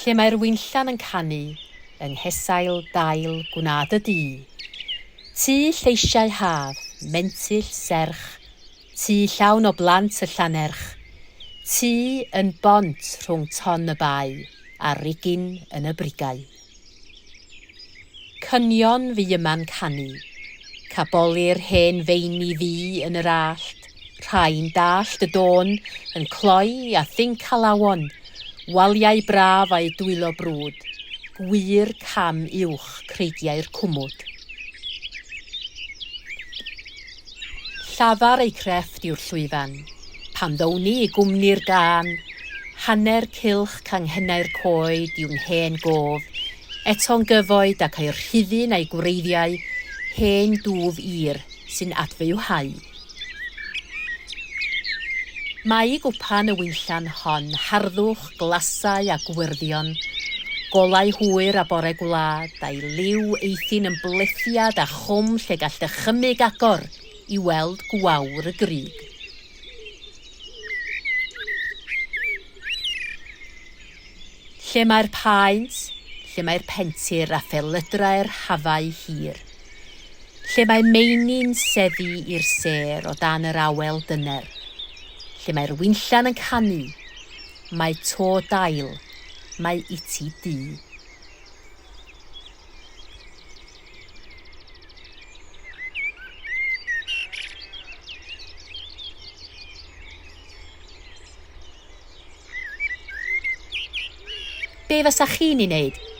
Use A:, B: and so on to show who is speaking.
A: Lle mae'r winllan yn canu, yng nghesail dail gwna dy dŷ. Tŷ lleisiau haf, mentyll serch, tŷ llawn o blant y llannerch, tŷ yn bont rhwng ton y bae a'r rigin yn y brigau. Cynion fu yma'n canu, caboli'r hen feini fu yn yr allt, rhai'n dallt y dôn, yn cloi a thinc alawon, waliau braf a'u dwylo brwd, gwŷr cam uwch creigiau'r cwmwd. Llafar eu crefft yw'r llwyfan, pan ddown ni i gwmni'r gân, hanner cylch canghennau'r coed yw'n hen gof, eto'n gyfoed ac a'i rhifyn a'i gwreiddiau, hen dwf ir sy'n adfywhau. Mae i gwpan y winllan hon harddwch, glasau a gwyrddion, golau hwyr a bore gwlad, a'i liw eithin yn blethiad a chwm lle gall dychymyg agor i weld gwawr y grug. Lle mae'r paent, lle mae'r pentir a phelydrau'r hafau hir. Lle mae meini'n seddi i'r sêr o dan yr awel dyner. Lle mae'r winllan yn canu, mae to dail, mae iti du. Be fasach chi'n ei wneud?